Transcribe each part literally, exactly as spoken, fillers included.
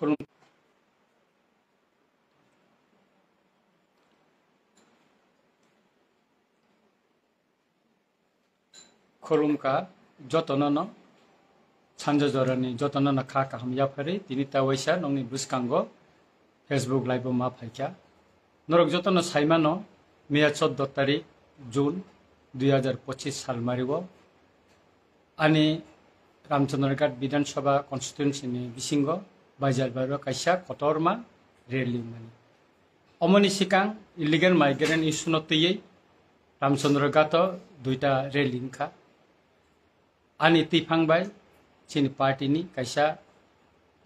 Khulum-, khulumkha jotono no, sanja jorani jotono no kha kaham yapharwi tini ta waisa nokni bwskango Facebook live o ma phaikha. Norok jotono saimano, miya chordo tarik June dui hazar pochis salmario ani Ramchandraghat Bidhan Sabha constituency ni bisingo Baijalbario kaisa kotorma rally wngmani. Omoni sikang illegal migrant issue no twiwi Ramchandraghat o duita rally wngkha. Ani twiphang bai chini party ni kaisa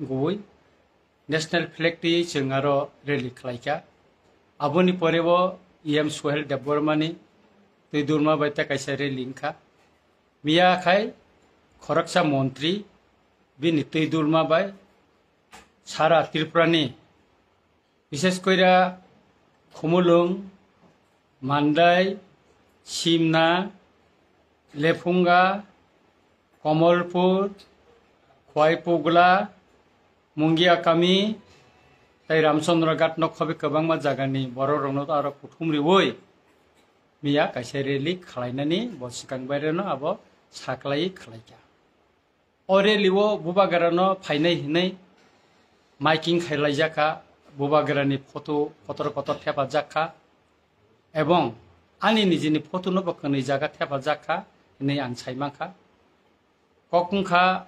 gubui national flag twiwi chwng aro rally khlaikha. Aboni pore bo E M Suhel Debbarma ni twi durma bai ta kaisa rally wngkha. Miya khai khoroksa montri bini twi durma bai sara Tripura ni, bishes koira Khumulwng, Mandai, Simna, Lephunga, Komolpur, Khwaipugla, Mungiakami, tei Ramchandraghat no khobi kwbangma jagani borok rokno aro kuthum riwi miya kaisa rally khlainani bo swkang baireno abo saklai khlaikha. O rally o Bubagra no phainai hinwi miking khai laijak kha, Bubagra ni photo kotor kotor thepajak kha, ebong ani nijini photo no bo kwnwi jaga thepajak kha hinwi ang sai mankha. Kok wngkha,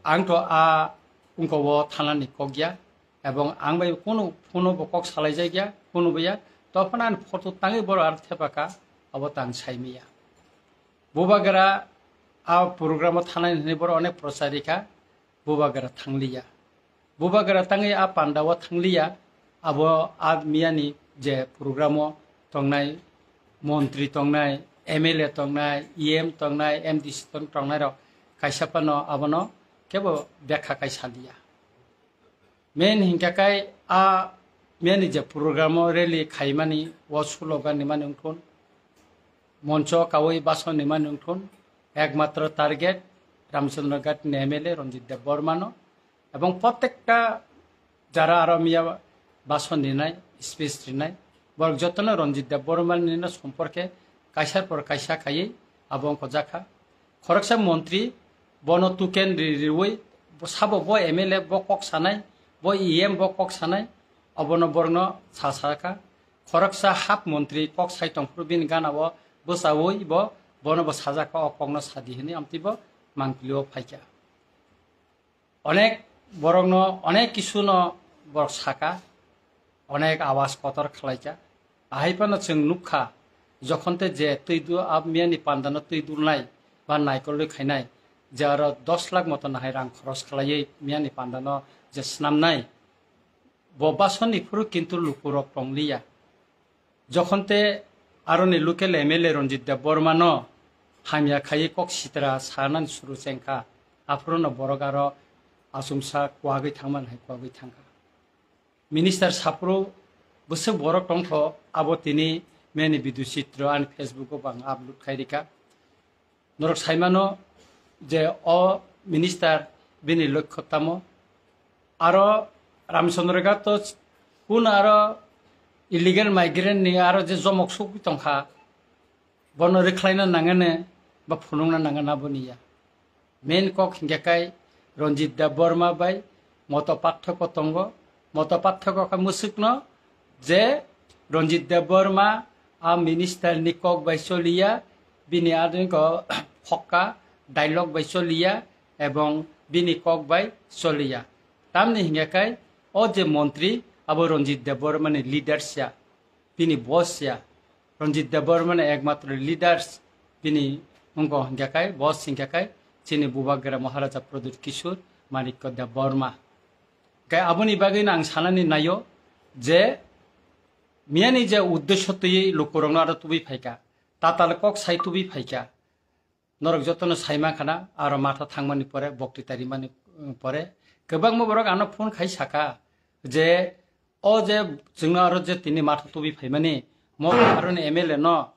ang to a wngko o thanani kok ya, ebong ang bai kunu phone bo kok salai jak ya, kunu bo ya, to phano ani photo tangwi boro aro thepakha, abo tang sai maya. Bubagra a program o thanai hinwi boro onek prochar rikha, Bubagra thangliya. Bubagra tangwi a panda o thangliya, abo a miyani je program o tongnai montri tongnai, M L A tongnai, E M tongnai, M D C tong-, tongnai rok kaisa phano abono kebo bekha kai saliya. Main hinkha kai a miyani je program o rally khaimani o slogan ni mani wngthun, moncho kawi bason ni mani wngthun, ekmatro target Ramchandraghat ni M L A Ranjit Debbarma no, ebong protekta jara aro miya bason rinai, speech rinai, borok jotono Ranjit Debbarma ni no somporke kaisa por kaisa khaiwi abo wngkha jakha. Khoroksa montri bono tuken ri-, riwi sabo bo M L A bo kok sanai, bo E M bo kok sanai, obono borokno sa sakha. Khoroksa hap montri kok sai tongphuru bini gana o bwchawi bo bono bo sajak kha, o kokno sadi hinwi amtwi bo mangpili o phaikha. Onek borokno onek kisu no borok saka, onek awas kotor khlaikha. Ahai phano chwng nukha, jokhon te je twi du-, a miyani pandano twi dulnai ba naikolwi khainai, je aro dos lakh moto nahai rang khoros khlaiwi miyani pandano je snamnai, bo basoni phuru kintu lukurok tongliya. Jokhon te aroni local M L A Ranjit Debbarma no hamya khaiwi kok sitra sanani suru chengkha, aphuru no borok aro achomsa kwagwi thangmani hai kwagwi thangkha. Minister saphuru bwswk borok tongkho, abo tini meni video chitro ani Facebook o bo ang upload khai rikha. Norok saimano je o minister bini lokho tamo. Aro Ramchandra Ghat to kun aro illegal migrant ni aro je jomok sugwi tongkha, bono rwkhlaina nangani ba phunukna nangani aboni ya. Main kok hinkhe kai Ranjit Debbarma bai moto parthoko tongo. Moto parthoko khe mwswkno je Ranjit Debbarma a minister ni kok bai choliya, bini adingo phokka dialogue bai choliya ebong bini kok bai choliya. Tamni hinkhe kai o je montri abo Ranjit Debbarma ni leaders ya, bini boss ya. Ranjit Debbarma ni ekmatro leaders bini wngkha hinkhe kai, boss hinkhe kai chini Bubagra Maharaja Pradyut Kishore Manikya Debbarma. Kai aboni bagwi no ang sanani naio je miyani je uddesho twiwi lukurokno aro tubui phaikha, tatal kok sai tubui phaikha. Norok jotono sai mankha na, aro matha thangmani pore, bokti tarimani, um, pore kwbangma borok ano phone khai saka je o je chwngno aro je tini matha tubui phaimani, mo aroni M L A no,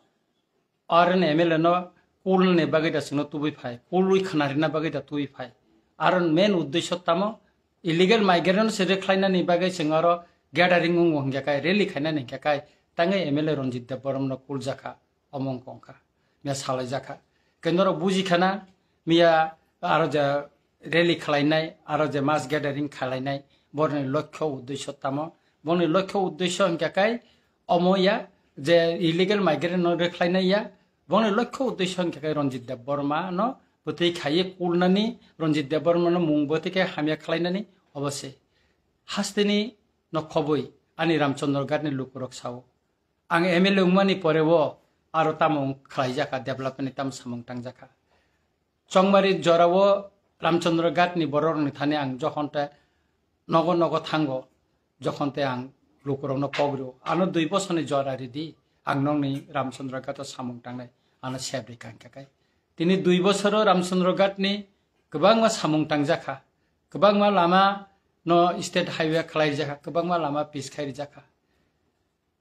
aroni M L A no kulni bagwi da chwngno tubui phai, kulwi khna rina bagwi da tubui phai. Aro main uddesho tamo Illegal migrant no se rwkhlainani bagwi chwng oro gathering wngo hwnkhe kai, rally khainani hwnkhe kai, tangwi M L A Ranjit Debbarma no kuljakha, omo wngkha wngkha, mia salaijakha. Khe norok bujikhana, mia aro je rally khlainai, aro je mass gathering khlainai, borni lokho uddesho tamo? Borni lokho uddesho hwnkhe kai, omo ya, je illegal migrant no rwkhlainai ya, borni lokho uddesho hwnkhe kai Ranjit Debbarma no bwtwi khaiwi kulnani, Ranjit Debbarma no mung bwtwi khe hamya khlainani, obo se. Hasteni no khobwi ani Ramchandra Ghat ni lukurok sao. Ang M L A wngmani pore o aro tamo wng khlaijak kha, development ni tamo samung tangjak kha. Chongmari jora o Ramchandra Ghat ni borok rokni thani ang jokhon te nogo nogo thango, jokhon te ang lukurok no kok rio. Ano dui bosor ni jora ridi, ang nokni Ramchandra Ghat o samung tangnai, ano sep ri kang kha kai. Tini dui bosor o Ramchandra Ghat ni kwbangma samung tangjak kha, kwbangma lama no state highway khlai rijak kha, kwbangma lama pis khai rijak kha.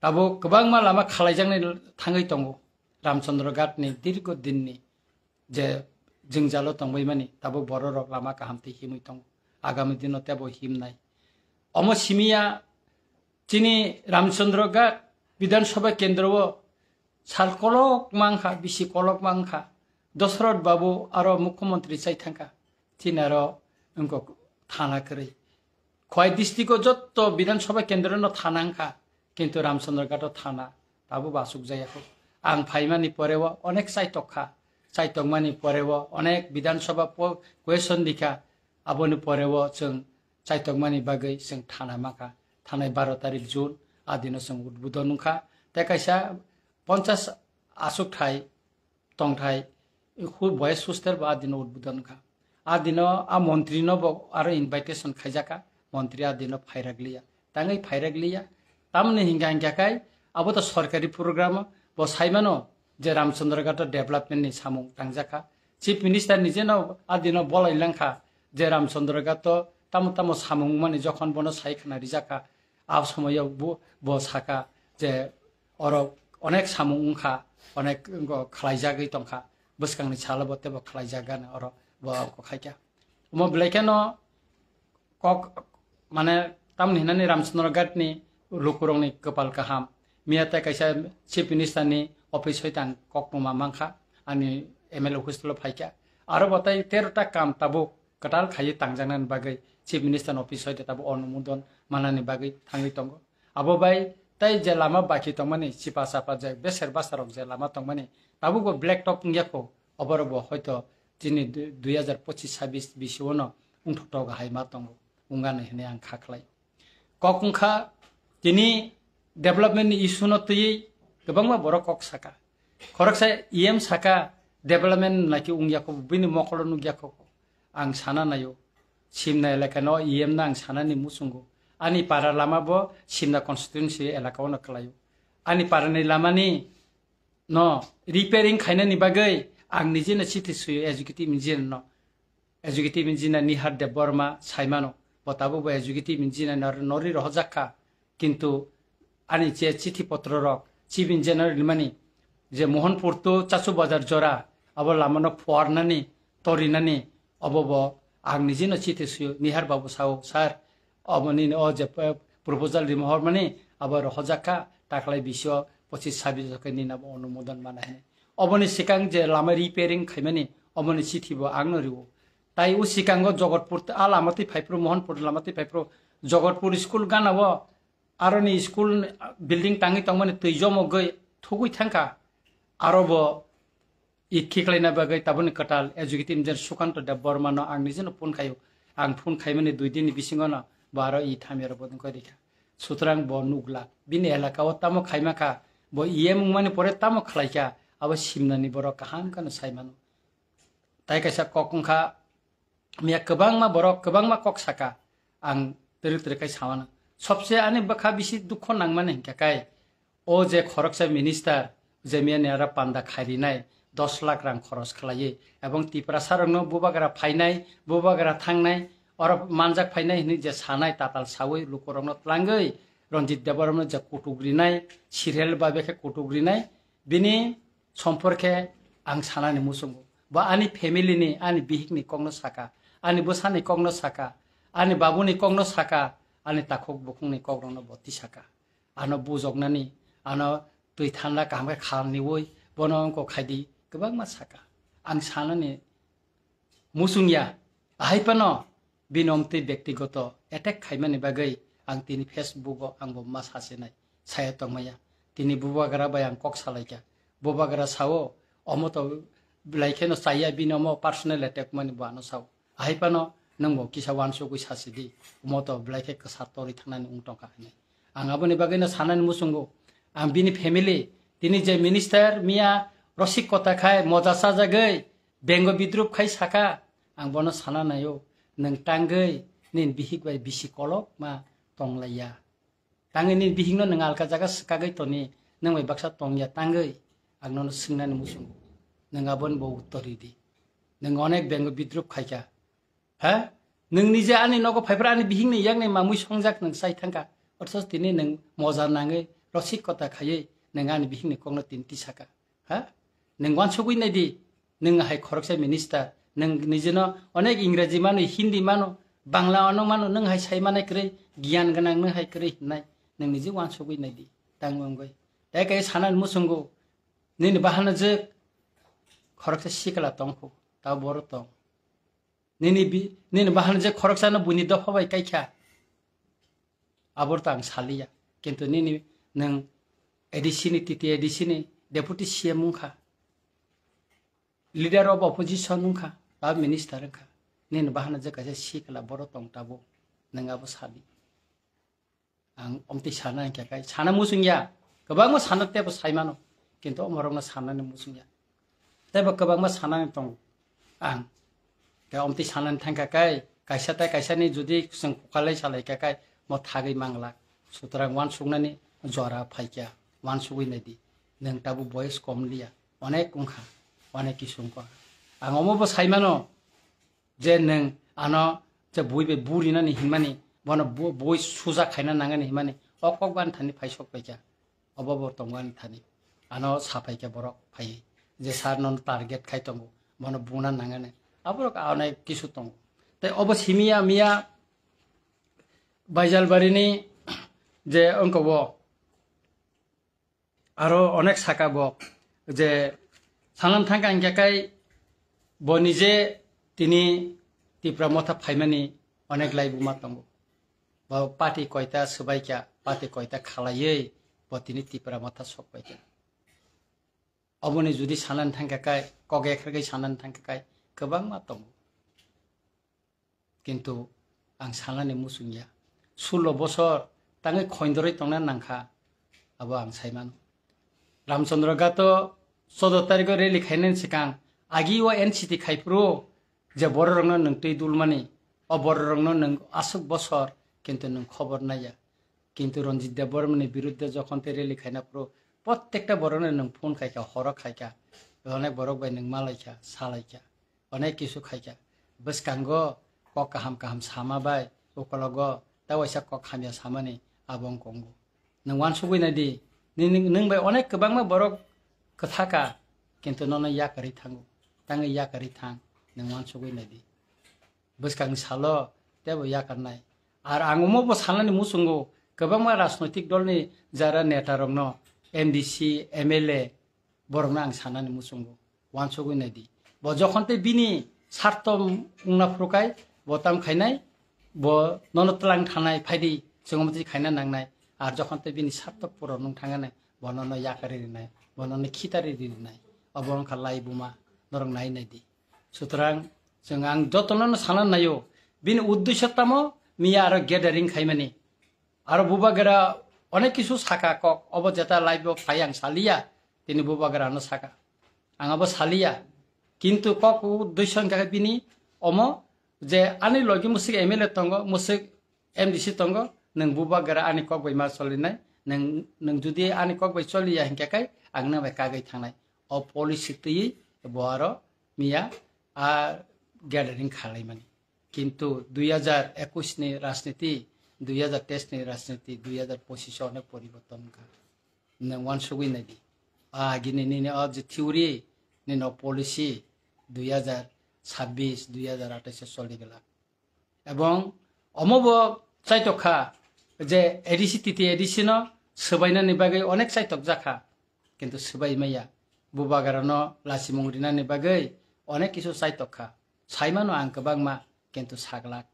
Tabuk kwbangma lama khalaijaknai thangwi tongo. Ramchandra Ghat ni dirgo dinni je jwngjalo tongbaimani, tabuk bororok lama kaham tei himwi tongo. Agami dino tebo himnai. Omo simiya chini Ramchandra Ghat Bidhan Sabha kendro o sal kolok mankha, bisi kolok mankha. Dosrot Babu aro Mukhyamantri chai thangkha. Chini aro wngkha thana kwrwi. Khowai district o jotto Bidhan Sabha kendro no thana wngkha, kintu Ramchandra Ghat o thana tabuk bo asuk jaya kho. Ang phaimani pore o onek chaitok kha, chaitokmani pore o onek Bidhan Sabha po-, question rikha, aboni pore o chwng chaitokmani bagwi chwng thana mankha. Thanai baro tarik June, a dino chwng udbodon wngkha. Tei kaisa ponchas asuk thai tongthai hu-, boys hostel bo a dino udbodon wngkha. A dino a montri no bo aro invitation khaijakha, montri a dino phairak liya. Tangwi phairak liya. Tamoni hingka hingka khai abo to sorkari program, bo saimano je Ramchandra Ghat o development ni samung tangjakha. Chief Minister ni jeno a dino bolai langkha je Ramchandra Ghat o tamo tamo samung mani jokhon bono sai khna rijakha. A somoyo bo, bo saka je oro onek samung wngkha, onek wngkha khlaijagwi tongkha, bwskangni salo bo teibo khlaijak gana oro bo khaikha. Omo belai kheno kok, mane, tamni hinani Ramchandra Ghat ni lukurokni kwpal kaham. Miya tei kaisa Chief Minister ni office hoi tang kok numa mankha, ani M L A hostel o phaikha. Aro bo tei tero ta kam tabuk kwtal khaiwi tangjaknani bagwi Chief Minister ni office hoi tabo onumodon manani bagwi thangwi tongo. Abo bai tei je lama baki tongmani, chipa chapa je beser basarok je lama tongmani, tabukbo black top wngya kho, oborokbo hoito chini du-, dui hazar pochis sabis bisio no wngthoktok hai ma tongo, wngani hinwi ang kha khlai. Kok wngkha tini development ni issue no twiwi kwbangma borok kok saka. Khoroksa E M saka development naikhe wngya kho, bini mokolo nukya kho. Ang sana naio, Simna elaka no E M no ang sanani muchungo. Ani para lama bo Simna constituency elaka o no kwlaio. Ani para ni lama ni no repairing khainani bagwi ang nije no chithi suyo executive engineer no. Executive engineer Nihar Debbarma saimano, bo tabuk bo executive engineer nor-, norwi rohorjak kha, kintu ani je chithi potro rok chief engineer rimani je Mohanpur to Chachu Bazar jora abo lama no phuarnani torinani obo bo ang nije no chithi suyo. Nihar Babu sao, sir, obo nini o je, eh, proposal rima hormani abo rohorjak kha, taklai bisio pochis sabis khe nini abo onumodon mana hini. Oboni sikang je lama repairing khaimani, oboni chithi bo ang no rio. Tai o sikango Jogotpur, a lama twi phaiphuru, Mohanpur lama twi phaiphuru, Jogotpur school gana o aroni school building tangwi tongmani twi jomogwi thugwi thangkha. Aro bo it khiklaina bagwi taboni kwtal executive engineer Sukanto Debbarma no ang nijeno phone khaio. Ang phone khaimani dui din ni bisingo no bo aro it hamya rok bo wngkha rikha. Sutrang bo nukla. Bini elaka o tamo khaima kha, bo E M wngmani pore tamo khlaikha, abo Simnani borok kaham kheno saimano. Tai kaisa kok wngkha, miya kwbangma borok kwbangma kok saka, ang twrwk twrwk kai samano. Sobse ani bwkha bisi dukho nangmani hinkha kai, o je khoroksa minister, je miya ni ara panda khairinai dos lakh rang khoros khlaiwi, ebong Tiprasa rokno bubagra phainai, bubagra thangnai, oro manjak phainai hinwi je sanai tatal sawi lukurokno tlangwi, Ranjit Debbarma no je kutuk rinai, serial babe khe kutuk rinai, bini somporkhe ang sanani muchungo. Bo ani family ni, ani bihik ni kokno saka, ani bwsani kokno saka, Ani babuni kokno saka, ani takhuk bukhukni kokrokno bo tisaka. Ano bujoknani, ano twi thanda kaham khe khalniwi, bono wngkok khaidi, kwbangma saka. Ang sanani muchungya, ahai phano bini omtwi bektigoto attack khaimani bagwi ang tini Facebook o ang bo ma sasinai, saya tongmaya. Tini bubagra bai ang kok salaikha. Bubagra sao, omo to belai kheno chaya bini omo personal attack mani bo ano sao. Ahai phano nwng bo kisa wansugwi sasidi, omo to belai khe kwsa torwi thangnani wng tongkha hinwi. Ang aboni bagwino sanani muchungo, ang bini family, tini je minister miya rosik kota khai moja sajagwi bengo bidrup khai saka, ang bono sana naio, nwng tangwi nini bihik bai bisi kolok ma tonglaiya. Tangwi nini bihikno nwng alka jaga swkagwi toni, nwng bai baksa tongya tangwi, ang nono swngnani muchungo. Nwng aboni bo uttor ridi. Nwng onek bengo bidrup khaikha. Ha? Nwng nije ani nogo phaiphra ani bihikni yakni mamwi songjak nwng chai thangkha. Othoch tini nwng moja nangwi rosik kota khaiwi nwng ani bihikni kokno tini tisaka. Ha? Nwng wansugwi naidi. Nwng hai khoroksa minister. Nwng nijeno onek Ingreji mano, Hindi mano, Bangla ano mano, nwng hai sai manai kwrwi, giyan gwnang nwng hai kwrwi hinnai. Nwng nije wansugwi naidi. Tangwi wngwi. Tai kai sanani muchungo. Nini bahana je khoroksa sikla tongkhu. Ta boro tong. Nini bi-, nini bahan je khoroksano buini dopha bai kaikha. Abor to ang saliya. Kintu nini nwng A D C ni, T T A D C ni deputy C M wngkha. Leader of opposition wngkha. Ba minister wngkha. Nini bahan je kaisa sikla boro tong tabo. Nwng abo sali. Ang omtwi sana hwnkhe kai sana muchung ya. Kwbangma sana tebo sai mano. Kintu omorokno sanani muchung ya. Tebo kwbangma sanani tongo ang. Khe omtwi sanani thangkha kai kaisa tai kaisani jodi chwng kukalai salaikha kai mo thagwi manglak. Sutrang wansuknani jora phaikha. Wansugwi naidi. Nwng tabuk boyes kom liya. Onek wngkha. Onek kisu wngkha. Ang omo bo sai mano. Je nwng ano je bui bai burinani hinmani, bono bu-, bui suja khaina nangani hinmani, o kok bani thani phai sok paikha, obo bo tongmani thani. Ano sa paikha borok phai, je sir nono target khai tongo, bono buna nangani. Aborok ano kisu tongo. Tei obo simiya miya Baijalbarini je wngkha bo, aro onek saka bo je sanan thangkha hingkha kai bo nije tini Tipra Motha phaimani onek laibuma tongo. Bo party koita swbaikha, party koita khalaiwi bo tini Tipra Motha sokpaikha. Oboni jodi sanan thangkha kai, kok ekhargwi sanan thangkha kai, kwbangma tongo. Kintu ang sanani muchung ya. Sullo bosor tangwi khoindorwi tongna nangkha, abo ang sai mano. Ramchandra Ghato choudo tarikho rally khainani swkang agi o N C T khai phuru je bororokno nwng twi dulmani, o bororokno nwng aswk bosor kintu nwng khobor naiya. Kintu Ranjit Debbarmani biruddhe jokhon tei rally khaina phuru prottekta borokno nwng phone khaikha, horo khaikha, onek borok bai nwng malaikha, salaikha. Onek kisu khaikha. Bwskango kok kaham kaham sama bai, ukologo ta waisa kok hamya samani abo wng kongo. Nwng wansugwi naidi, nini, nwng bai onek kwbangma borok kwthaka, kintu nono yakarwi thango. Tangwi yakarwi thang, nwng wansugwi naidi. Bwskangni salo teibo yakarnai. Ar ang omo bo sanani muchungo, kwbangma rajnoitik dolni jara netarokno, M D C, M L A, borokno ang sanani muchungo, wansugwi naidi. Bo jokhon tei bini sarto wngna phuru kai, bo tam khainai, bo nono twlang thanai, phaidi, chwng omo twi khaina nangnai. Ar jokhon tei bini sarto puron wng thangnai, bo nono yakarwi rinai, bo nono khitari rinai. Obo wngkha laibuma, norok nai naidi. Sutrang, chwng ang jotono no sana naio, bini uddesho tamo miya aro gathering khaimani. Aro bubagra onek kisu saka kok, obo jeta live o phai ang saliya, tini bubagra no saka. Ang abo saliya. Kintu kok uddesho hwnkha khe bini omo je ani logi musik M L A tongo, musik M D C tongo, nwng bubagra ani kok bai ma solinai, nwng, nwng jodi ani kok bai soliya hinkhe kai ang nang bai kagwi thangnai. O policy twiwi bo aro miya a gathering khalaimani. Kintu dui hajar ekwis ni rajniti, dui hajar teis ni rajniti, dui hajar pochis o onek poriborton wngkha. Nwng wansugwi naidi. A agini nini o je theory, nini o policy dui hajar sabbis, dui hajar atais o choli glak. Ebong Omo bo chaitok kha je A D C, T T A D C no swbainani bagwi onek chaitok jakha, kintu swbai maya. Bubagra no lachimung rinani bagwi onek kisu chaitok kha. Saimano ang kwbangma, kintu saglak.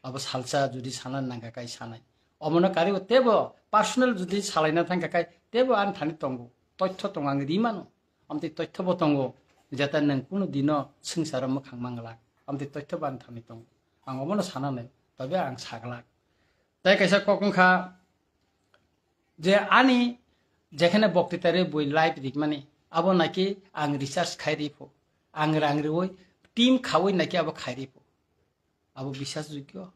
Abo salsa judi sana nangkha kai sanai. Omono karibo tebo personal judi salaina thangkha kai tebo ani thani tongo. Toitho tongo, ang rimano. Amtwi toitho bo tongo. Jeta nwng kunu dino swngcharo mwkhang manglak. Amtwi toitho bo ani thani tongo. Ang omono sananai. Tobe ang saglak. Tai kaisa kok wngkha je ani jekhane bokti tari bui live rikmani. Abo naki ang research khai ripho. Ang rang riwi team khawi naki abo khai ripho. Abo bisas jogyo.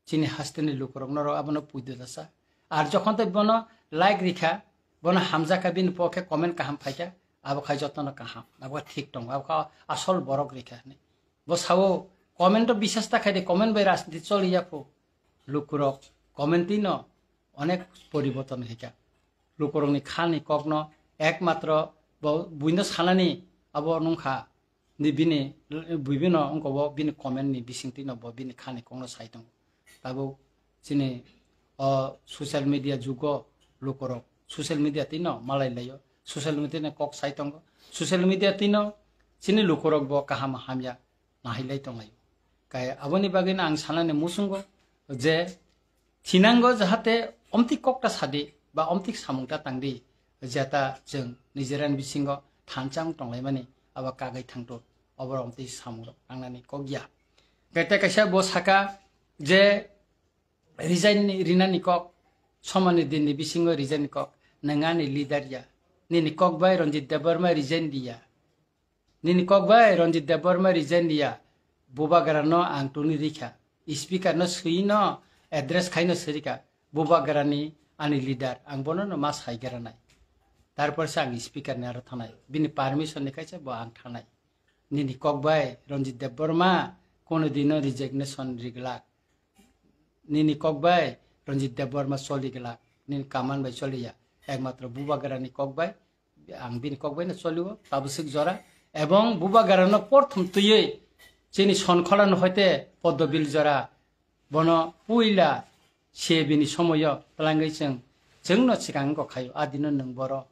Chini hasteni lukurok norok abono puido dasa. Ar jokhon tei bono like rikha, bono hamjakha, bini pokhe comment kaham phaikha, abo khai jotono kaham, abo thik tongo, abo kha asol borok rikha hinwi. Bo sao comment o bisas ta khai de, comment bai rajniti choli ya phu. Lukurok comment twi no onek poriborton hika. Lukurokni khani kokno ekmatro bo buino sanani abo nungkha. Ni bini, bibino wngkha bo bini comment ni bisingtwi no bo bini khani kokno sai tongo. Tabuk chini o social media jugo lukurok social media twi no malai laio, social media ni kok sai tongo, social media twi no chini lukurok bo kaham hamya nahilai tonglaio. Kai aboni bagwi no ang sanani muchungo je thinango jahate omtwi kokta sadi ba omtwi samungta tangdi, jeta chwng nijeran bisingo thansa wng tonglaimani abo kagwi thangto, obo omtwi samungrok tangnani kok ya. Kete kaisa bo saka je resign ni, rinani kok, somani dinni bisingo resign ni kok, nwng ani leader ya, nini kok bai Ranjit Debbarma resign diya. Nini kok bai Ranjit Debbarma resign diya, Bubagra no ang tuni rikha, speaker no swi no address khai no sirika, Bubagra ni ani leader, ang bono no ma sai gra nai. Tarpor se ang speaker ni aro thanai, bini permission ni kaisa bo ang thanai. Nini kok bai Ranjit Debbarma kono dino resignation riglak. Nini kok bai Ranjit Debbarma choli glak, nini kaman bai choli ya. Ekmatro Bubagra ni kok bai, ang bini kok bai no choli o, tabuk swk jora. Ebong Bubagra no porthom twiwi chini Sonkhola no hoite Poddobil jora, bono puila se bini somoyo twlangwi chwng, chwng no swkang wngkha khaio, adino nwng boro,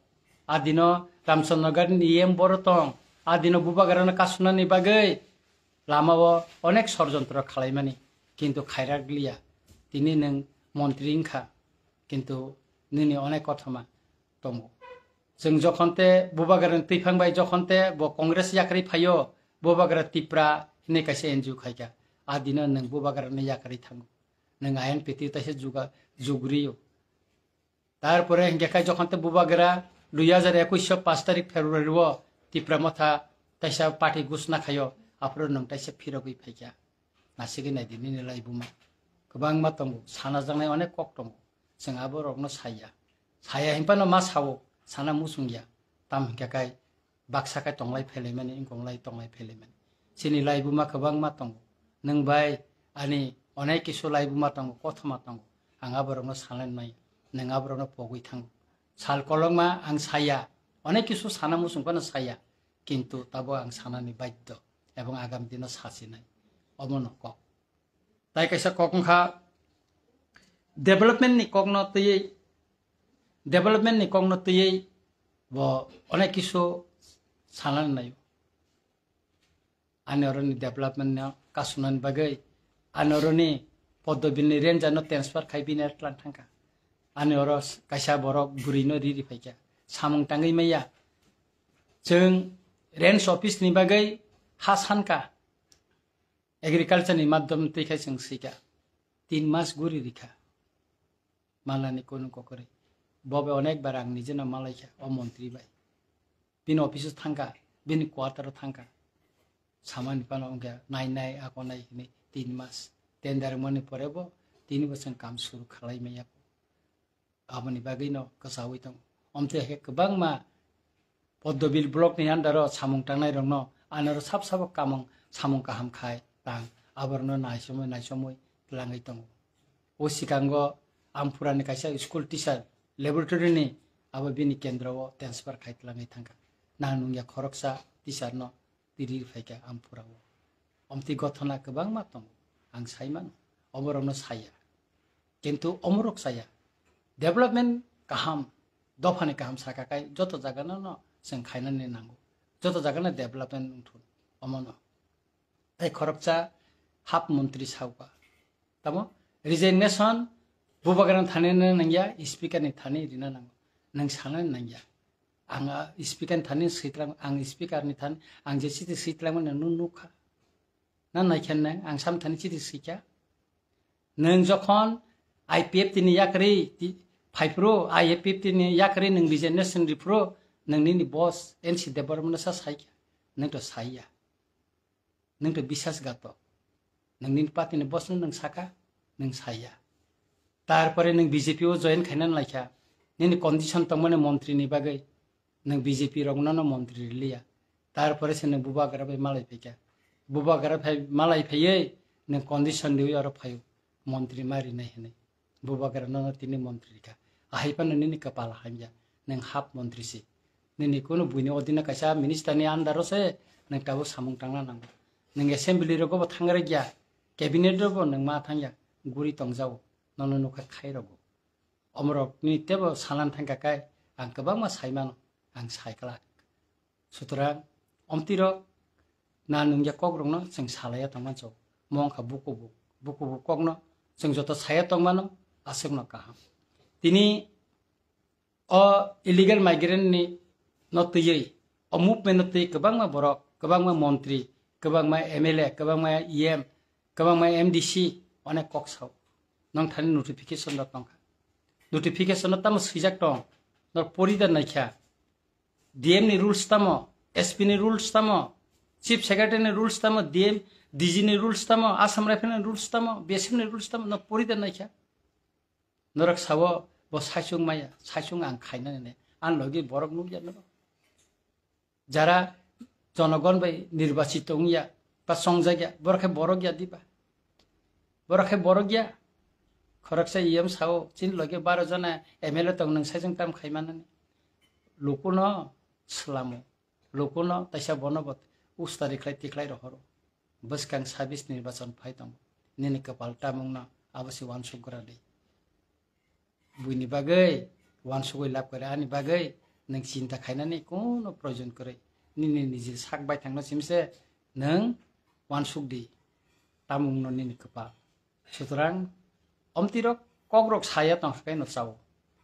adino Ramchandra Nagar ni E M boro tong, adino Bubagra no kasunani bagwi lama o onek sorjontro khalaimani, kintu khairak liya. Tini nwng montri wngkha, kintu nini onek kothoma tongo. Chwng jokhon te Bubagra ni twiphang bai jokhon te bo Congress yakarwi phaio, Bubagra Tipra hinwi kaisa N G O khaikha. A dino nwng Bubagra no yakarwi thango. Nwng I N P T taisa juga-, jugriyo. Tarpore hinkhe khai jokhon te Bubagra dui hajar ekwis o paanch tarik February o Tipra Motha taisa party gusna khaio, aphuru nwng taisa phirogwi phaikha. Nasigwi naidi nini laibuma. Kwbangma tongo, sana jaknai onek kok tongo. Chwng aborokno saya. Saya hinphano ma sao, sana muchungya. Tam hinkhe khai baksa khe tonglai phailaimani, wngkonglai tonglai phailaimani. Chini laibuma kwbangma tongo. Nwng bai ani onek kisu laibuma tongo, kothoma tongo. Ang aborokno sanai maya, nwng aborokno pogwi thango. Sal kolokma ang saya, onek kisu sana muchung phano saya, kintu tabuk ang sanani baddo ebong agam dino sachinai. Omono kok. Tai kaisa kok wngkha development ni kokno twiwi, development ni kokno twiwi bo onek kisu sanani naio. Ani oroni development no kasunani bagwi, ani oroni Poddobil ni ranger no transfer khai bini tlang thangkha. Ani oro kaisa borok bwrwi no riri phaikha. Samung tangwi maya. Chwng range office ni bagwi ha sankha. Agriculture ni madhyam twi khai chwng swikha. Tin mas guri rikha. Malani kunu kokori. Bobe onek bar ang nijeno malaikha o montri bai. Bini office o thangkha, bini quarter o thangkha. Samani phano wngkha nai nai ako nai hinwi tin mas. Tender mani pore bo tini bosong kam suru khalai maya. Aboni bagwi no kwchawi tongo. Omtwi hai khe kwbangma Poddobil block ni under o samung tangnai rokno anoro sab sabo kamung samung kaham khai tang aborokno naisomwi naisomwi twlangwi tongo. O sikango Amphura ni kaisa school teacher laboratory ni abo bini kendro o transfer khai twlangwi thangkha. Nang nungya khoroksa teacher no tiri phaikha Amphura o. Omtwi gothona kwbangma tongo. ang sai mano, oborokno saya. Kintu omorok saya. Development kaham, dophani kaham saka kai joto jagano no chwng khainani nango. Joto jagano development wngthun, omono. Tei khoroksa hap montri sauka. Tamo resignation bubagra thani nangya, speaker ni thani rina nango. Nang sana nangya. Ang, ah, speaker ni thani sitlang, ang speaker ni thani, ang je chiti sitlang mani nung nukha. Na naikhen nang, ang sam thani chiti sikya. Nang jokhon I P F T ni yakri ti-, phaipro, I P F T ni yakri nang resignation ripro, nang nini boss N C Debbarma no sa saikya. Nang to saiya. Nang to bisas gato. Nang nini party ni boss no nang saka, nang saiya. Tarpore nang B J P o join khaina laikha. Nini condition tongmani montri ni bagwi. Nang B J P rokno no montri riliya. Tarpore se nang bubagra bai malai phaikha. Bubagra phai malai phaiwi nang condition riwi oro phaio. Montri ma rinai hinwi. Bubagra no no tini montri rikha. Ahai phano nini kapal hamya. Nang hap montri si. Nini kunu buini odina kaisa minister ni under o se nang tabuk samung tangna nango. Nang assembly rogo bo thangre gya. Cabinet rogo bo nang ma thangya. Guri tongjao. Nono nukha khai rogo. Omorok ni tebo sanan thangka kai ang kwbangma sai mano, ang sai kwlak. Sutrang omtirok na nungya kok rokno chwng salaiya tongma chok. Mo wngkha bukubu, bukubu kokno chwng joto saya tongmano aswkno kaham. Tini o illegal migrant ni no twiwi, o movement no twi kwbangma borok, kwbangma montri, kwbangma M L A, kwbangma E M, kwbangma M D C onek kok sao. Nong thani notification rok tongkha. Notification no tamo swijak tong, nor pori da naikha. D M ni rules tamo, S P ni rules tamo, Chief Secretary ni rules tamo, D M, D G ni rules tamo, Assam Rifle ni rules tamo, B S F ni rules tamo, no pori da naikha. Norok sao bo saichung maya, saichung ang khaina nene. Ang logi borok nukya norok. Jara jonogon bai nirbachit wngya, ba chongjak ya, borok khe borok ya diba? Borok khe borok ya. Khoroksa E M sao, chini loge baro jona M L A tong, nwng saichung tam khai manani. Lukuno swlamo, lukuno taisa bono bo ustari khlai tikhlai rohoro. Bwskang sabis nirbachon phai tongo. Nini kwpal tamungno abo se uansuk gra di. Buini bagwi uansugwi lab kwrwi, ani bagwi nwng chinta khainani kuno proyojon kwrwi. Nini niji sak baithangno simse nwng uansuk di, tamungno nini kwpal. Sutrang omtirok kokrok saya tongkha khe no chao.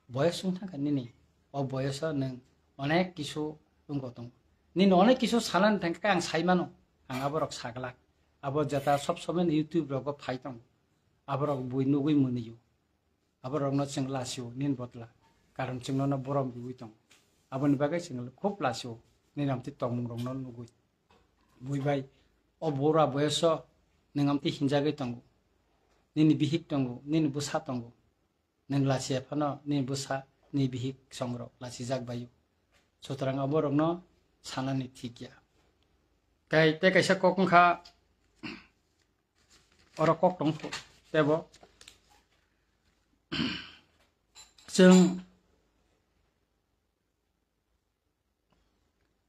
Boyos wng thangkha nini. O boyoso nwng onek kisu wngbo tongo. Nini onek kisu sanani thangkha khe ang sai mano. Ang aborok saglak. Abo jeta sob somoi YouTube rogo phai tongo. Aborok bui nugwi mwnio. Aborokno chwng lasio nini botla. Karon chwng nono borom riwi tongo. Aboni bagwi chwng khub lasio nini amtwi tongmungrokno nugwi. Bui bai, o bura boyoso nwng amtwi hinjagwi tongo. Nini bihik tongo, nini bwsa tongo. Nwng lachiya phano nini bwsa, nini bihik songrok lachijak baio. Sutrang aborokno sanani thik ya. Tei, tei kaisa kok wngkha, oro kok tong tebo. Chwng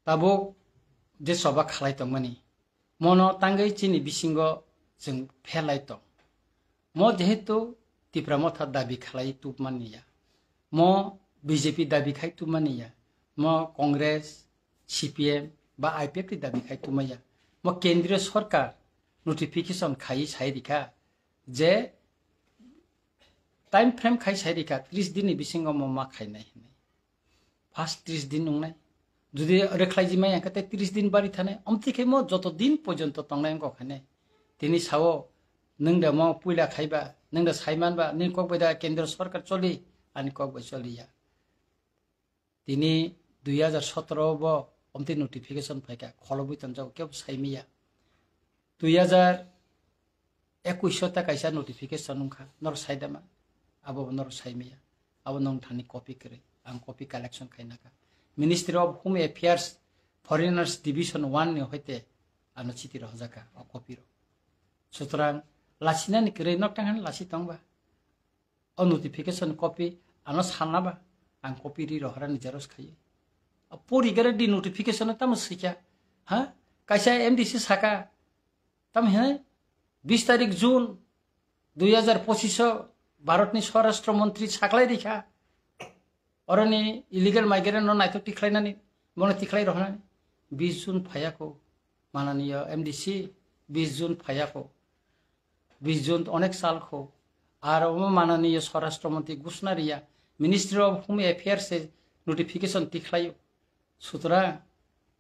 tabuk je choba khalai tongmani, mono tangwi chini bisingo chwng pherlai tong. Mo jehetu Tipra Motha dabi khalai tubmani ya, mo B J P dabi khai tubmani ya, mo Congress, C P M ba I P F T dabi khai tubmaya. Mo kendriyo sorkar notification khai sai rikha je time frame khai sai rikha, tris din ni bisingo mo ma khainai hinwi. First tris din wngnai. Jodi rwkhlai jimai ang khe tei tris din bari thanai. Omtwi khe mo joto din porjonto tongnai wngkha khainai. Tini sao, nwng da mo puila khaiba, nwng da saimanba, nini kok bai da kendro sorkar choli, ani kok bai choliya. Tini dui hajar sotoro bo omtwi notification phaikha, kholobwi tonjago, kebo saimiya. Dui hajar ekuish o ta kaisa notification wngkha, norok saidama, abo bo norok saimiya. Abo nong thani copy kwrwi, ang copy collection khainakha. Ministry of Home Affairs, Foreigners Division one ni hoite ano chiti rohorjakha o copy rok. Sutrang lasinani kwrwi nok tang hani lasi tongba. O notification copy ano sanna ba, ang copy ri rohorani xerox khaiwi. Pori gare di notification tamo swikha, ha? Kaisa M D C saka, tamo hinwi Bis tarik June dui hajar pochisho Bharatni Swarashtra Montri saklai rikha. Oroni illegal migrant no naitok tikhlainani, bono tikhlai rohonani. Bis June phayakho, mananiya M D C, bis June phayakho. Bis June onek sal kho. Ar omo mananiya Swarashtra Montri gusna riya, Ministry of Home Affairs se notification tikhlaio. Sutra,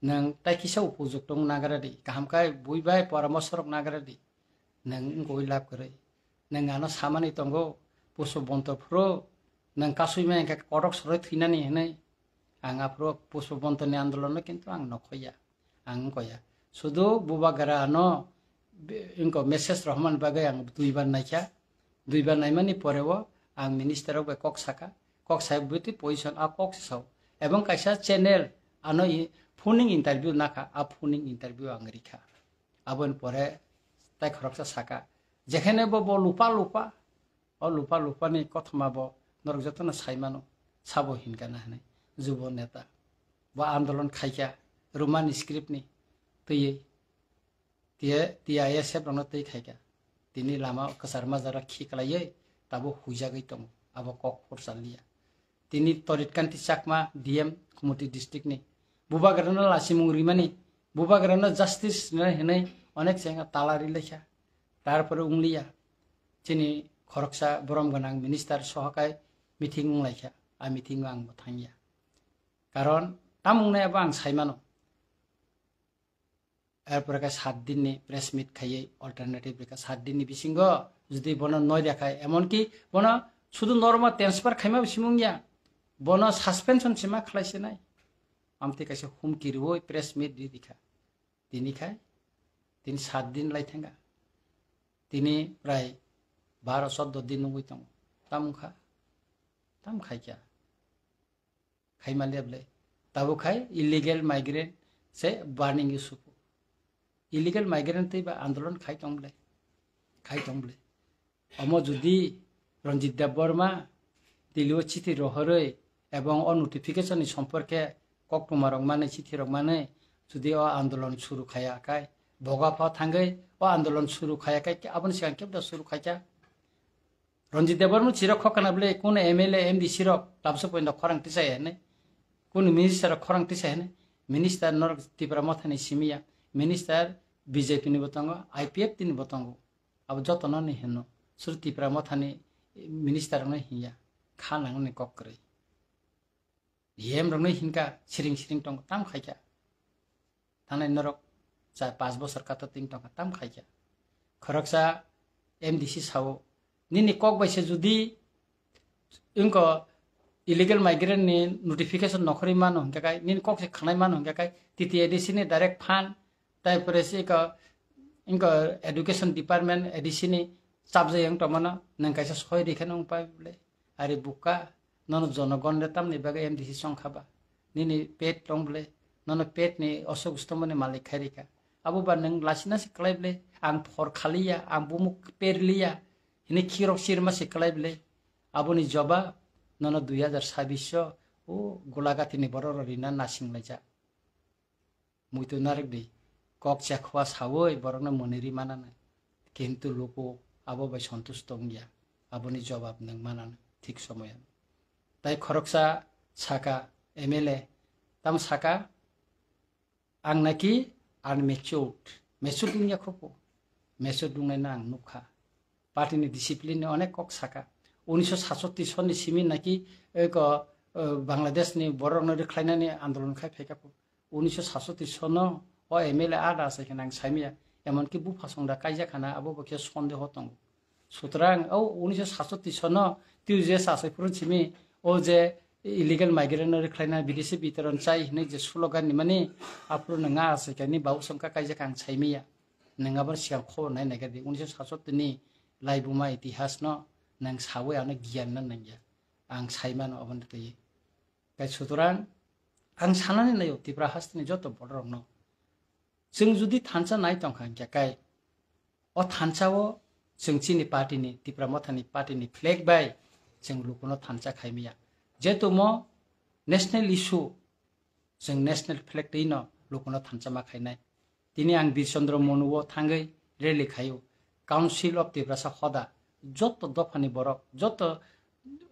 nwng tai kisa upujuktung nagradi, kaham kai bui bai poramosorok nagradi. Nwng wngkoi lab kwrwi. Nwng ano samani tongo, Pushpabonto phuru, nwng kasui ma hwnkhe kotok soroi thwinani hwnwi. Ang aphuru Pushpabontoni andolono kintu ang nokhoya. Ang wngkoya. Sudu Bubagra ano be-, wngko message rohormani bagwi ang duibar naikha. Duibar naimani poreo ang minister rok bai kok saka. Kok sai bwtwi position a kok se sao. Ebong kaisa channel ano i-, phoning interview nakha, a phoning interview ang rikha. Aboni pore tai khoroksa saka, jekhene bo, bo lupa lupa, o lupa lupa ni kothoma bo norok jotono sai mano, sabo hinkha na hinwi, jubo neta. Bo andolon khaikha, Roman script ni twiwi, T I S F rokno twi khaikha. Tini lama kwchar majara khiklaiwi tabo huijagwi tongo, abo kok phursa liya. Tini Torit Kanti Chakma, D M, Khumoti district ni. Bubagrano lasimung rimani, Bubagrano justice rinai hinwi onek chengkha tala rilaikha. Tarpore wngliya. Chini khoroksa borom gwnang minister sohokai meeting wnglaikha. A meeting o ang bo thangya. Karon tamung nai abo ang saimano. Erpore khe sat din ni press meet khaiwi alternative rikha. Sat din ni bisingo jodi bono noi rwkha, emonki bono sudu normal transfer khaima bo simung ya, bono suspension sima khlai sinai. Amtwi kaisa humki rwui press meet ri rikha. Tini khai, tini sat din lai thangkha. Tini prai baro choddo din nungwi tongo. Tam wngkha, tam khaikha. Khaima leble. Tabuk khai illegal migrant se burning issue. Illegal migrant tei ba andolon khai tong ble. Khai tong ble. Omo jodi Ranjit Debbarma Delhi o chithi rohorwi ebong o notification ni somporke koktwma rok manwi, chithi rok manwi jodi o andolon suru khaya khai, boga pha thangwi o andolon suru khaya khai, aboni sigang kebda suru khaikha. Ranjit Debbarma chirok khokana bwle, kunu M L A, M D C rok tabso poino khorang tisai hene, kunu minister rok khorang tisai hene, minister norok Tipra Mothani simiya, minister B J P ni bo tongo, I P F T ni bo tongo, abo jotono ni hino, suru Tipra Mothani minister rokno hinya, kha nangni kok kwrwi. D M rokno hinkha siring siring tongo, tam khaikha. Thanai norok cha pas bosor kato ting tongkha, tam khaikha. Khoroksa M D C sao, nini kok bai se jodi wngko illegal migrant ni notification nokhorwi mano hinkha kai, nini kok se khanai mano hinkha kai, T T A D C ni direct fund, tai pore se eko, wngko education department A D C ni chapjai wng tongmano, nwng kaisa soi rikhe nwng pai bole. Ari buka, nono jonogon le tamni bagwi M D C chongkha ba? Nini pet tong bole, nono pet ni osok ustomoni malik khai rikha. Abo ba nwng lasina se klai bole, ang phor khaliya, ang bumuk perliya, hini khirok sirma se klai bole. Aboni jobab nono dui hajar sabbish o, o Golagati ni borok rok rina nasing laijak. Muitu narwk di, kok chakhwa sawi borokno mwnwi ri mananw, kintu luku abo bai sontush tongya, aboni jobab nwng mananw thik somoyo. Tai khoroksa saka, M L A, tamo saka, ang naki unmatured, matured wngya khopo, matured wngnaino ang nukha. Party ni discipline ni onek kok saka. Unisho satsoti sonni simi naki eko, eh, Bangladesh ni borok no rwkhlainani andolon khai phaikha. Unisho satsoti sono o M L A ada asai khana ang saimaya. Emonki buphasong da kaijak khana abo bo khe sondeho tongo. Sutrang o unisho satsoti sono twi je sasai phuru simi o je illegal migrant no rwkhlaina bidesi bitoron chai hinwi je slogan ni mani aphuru nwnga asai khani babu songkha kaijak ang saimaya. Nwng abo sigang khobor nai naiga di, unisho satsoti ni laibuma itihas no nwng sawi ano giyan no nangya. Ang saimano obo ni twi. Kai sutrang ang sanani naio Tipra hasteni joto borok rokno. Chwng jodi thansa nai tongkha hinkhe kai o thansa o chwng chini party ni, Tipra Mothani party ni flag bai chwng lukuno thansa khaimaya. Jeto mo national issue, chwng national flag twi no lukuno thansa ma khainai. Tini ang Bir Chandra Monu o thangwi rally khaio. Council of Tiprasa hoda, joto dophani borok, joto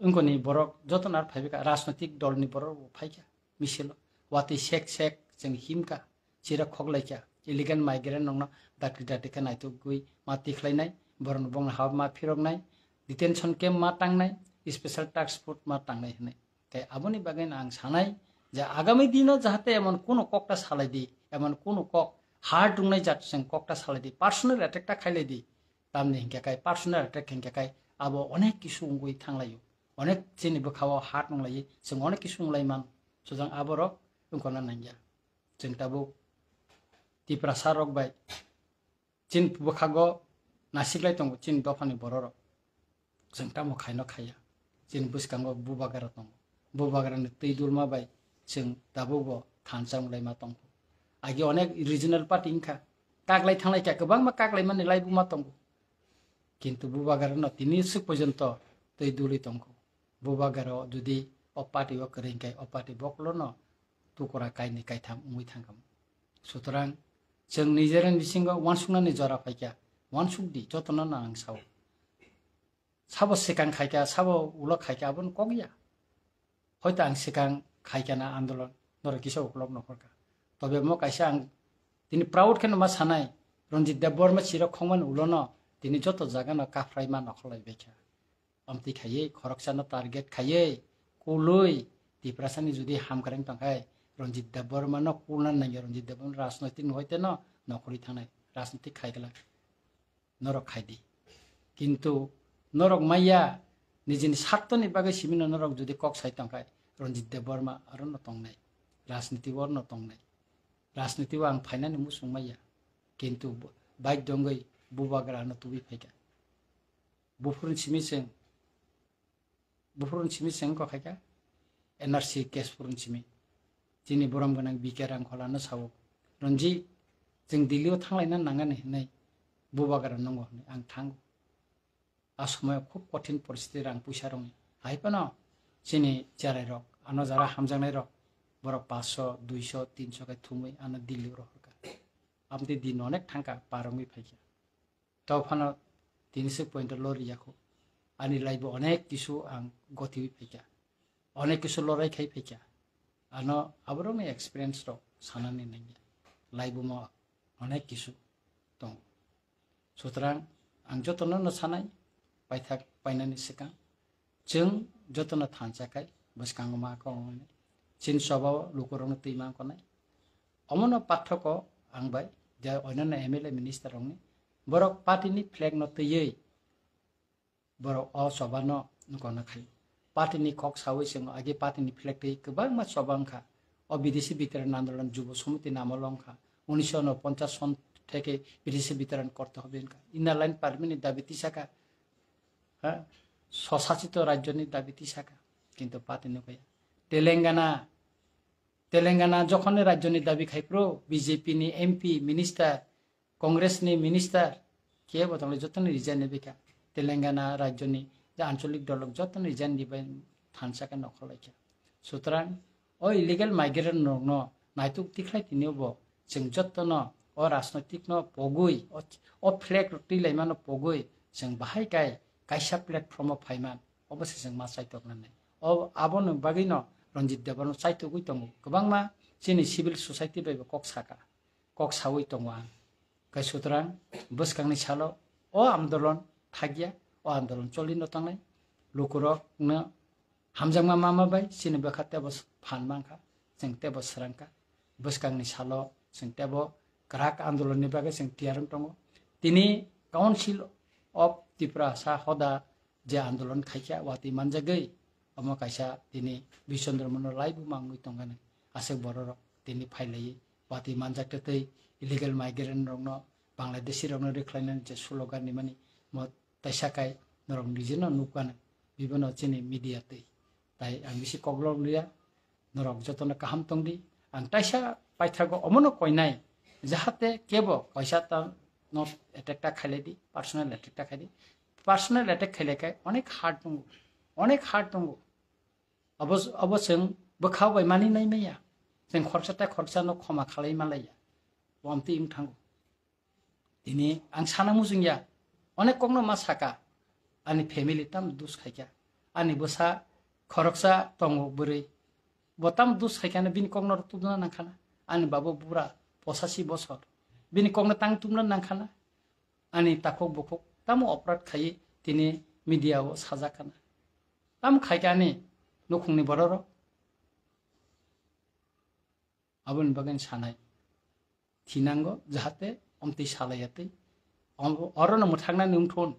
wngkoni borok, joto nar phaibaikha, rajnotik dolni borok bo phaikha misilo. Watwi sek sek chwng himkha, chira khoklaikha, illegal migrant rokno dakti dakti khe naitugwi ma tikhlainai, borokno bongni ha ma phiroknai, detention camp ma tangnai, special task force ma tangnai hwnwi. Tei aboni bagwi ang sanai je agami dino jahate emon kuno kokta salai di, emon kuno kok hard wngnai jat chwng kokta salai di, personal attack ta khailai di. Tamni hinkhe kai personal attack hinkhe kai abo onek kisu wngwi thanglaio, onek chini bwkhao hard wnglai, chwng onek kisu wnglai man, sujang aborok wngkona nangya. Chwng tabuk Tiprasa rok bai chini bwkhago nasiklai tongo chini dophani bororok. Chwng tamo khaino khaiya. Chini bwskango Bubagra tongo. Bubagrani twi dulma bai chwng tabukbo thansa wnglaima tongo. Agi onek regional party wngkha. Kaklai thanglai kha, kwbangma kaklaimani laibuma tongo. Kintu Bubagrano tini swk porjonto twi dulwi tongo. Bubagra jodi o party o kwrwi hwnkhe o party bokolono tukura kainwi kaitham wngwi thangkha. Sutorang chwng nijera bisingo uansuknani jora phaikha, uansukdi jotono no ang sao. Sabo swkang khaikha, sabo ulo khaikha, abono kok ya. Hoito ang swkang khaikha na andolon, norok kisa uklok nokhorkha. Tobe mo kaisa ang tini proud kheno ma sanai, Ranjit Debbarma chirok khongmani ulono tini joto jagano kaphraima nokholai baikha. Amtwi khaiwi, khoroksano target khaiwi, kulwi, Tiprasani jodi hamkreng tongkhai, Ranjit Debbarmano kulna nangya, Ranjit Debbarma rajnoitik ni hoite no nokhorwi thangnai, rajnoitik khaigwlak. Norok khaidi. Kintu norok maya nijini sartoni bagwi simino norok jodi kok sai tongkhai, Ranjit Debbarma arono tongnai, rajniti o no tongnai. Rajniti o ang phainani muchung maya. Kintu bo-, bike dongwi Bubagra ano tubui phaikha. Buphuruni simi chwng, buphuruni simi chwng kok khaikha, N R C case phuruni simi. Chini borom gwnang B K Rangkholano sao, "Ranjit, chwng Delhi o thanglaina nangani," hinwi, Bubagra nungo hinwi ang thango. A somoyo khub kothin poristiti rang puisa rokni. Hai phano chini cherai rok, ano jara hamjaknai rok, borok paanch sho, dui sho, tin sho khe thumwi ano Delhi o rohorkha. Amtwi din onek thangkha, par wngwi phaikha. Tei phano tini se point o lori yakho. Ani life o onek kisu ang gotiwi phaikha. Onek kisu lorai khai phaikha. Ano aborokni experience rok sanani nangya. Life o mo onek kisu tongo. Sutrang ang jotono no sanai, paithak painani swkang. Chwng jotono thansa khai bwskango ma kok wngnai. Chini choba o lukurokno twi ma wngnai. Omono pathoko ang bai je onyono M L A minister rokni borok party ni flag no twiwi borok o choba no nukona khai. Party ni kok sawi chwng agi party ni flag twi kwbangma choba wngkha. O bidesi bitaran andolon Jubo Samiti ni amolo wngkha. Unisho unoponchas son theke bidesi bitaran korte hobe wngkha. Inner line permit ni dabi tisakha. Ha? Swsachito rajyo ni dabi tisakha. Kintu party nukaya. Telangana, Telangana jokhon ni rajyo ni dabi khai phuru B J P ni M P, minister, Congress ni minister, kebo tongle joto ni resign ni bikha. Telangana rajyo ni je ancholik dolok joto ni resign ni bai thansa khe nokhor lai kha. Sutrang o illegal migrant rok no naituk tikhlai tini bo chwng joto no o rajnoitik no pogwi o, o flag rok twi lai mano pogwi chwng bahai kai kaisa platform o phai man obo se chwng ma chaitok nani. O abo no bagwi no Ranjit Debbarma chaitogwi tongo. Kwbangma chini civil society bai bo kok saka. Kok sawi tongo ang. Khe sutrang bwskangni salo o andolon thakya, o andolon cholino tangnai. Lukurokno hamjakma mama bai chini bwkha tebo phan mankha, chwng tebo swrangkha. Bwskangni salo chwng tebo kwrak andolonni bagwi chwng tiyar wng tongo. Tini Council of Tiprasa hoda je andolon khaikha, watwi manjagwi omo kaisa tini Bishondro Mono laibuma wngwi tongkha nai. Aswk bororok tini phailaiwi watwi manjak tei illegal migrant rokno, Bangladeshi rokno rwkhlainani je slogan rimani mo taisa kai norok nijeno nukha nai. Bibono chini media twi. Tai ang bisi koklok liya, norok jotono kaham tongdi. Ang taisa paithago omono koinai, jahate kebo kaisa ta no attack ta khailai di, personal attack ta khaidi. Personal attack khailai khai onek hard tongo, onek hard tongo. Abo, abo chwng bwkha bai mani nai maya. Chwng khoroksa tei khoroksa no khoma khalai malaiya. Bo amtwi wng thango. Tini ang sana muchungya. Onek kokno ma saka, ani family tam dus khaikha, ani bwsa khoroksa tongo bwrwi, bo tam dus khaikha, bini kokno tumna nangkhana, ani babo bura posasi bosor, bini kokno tang tumna nangkhana, ani takhuk bukhuk tamo oprad khaiwi tini media o sajakhana, tam khaikha ani nukhungni bororok. Aboni bagwi sanai thinango, jahate omtwi salaiyatwi, om-, orono mwthaknani wngthun,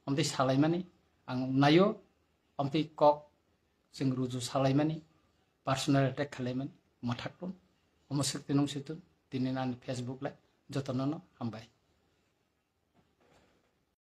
omtwi salaimani ang naio, omtwi kok chwng ruju salaimani, personal attack khalaimani mwthakthun, omo swk tinung swtun, tini ani Facebook lai jotono no hambai.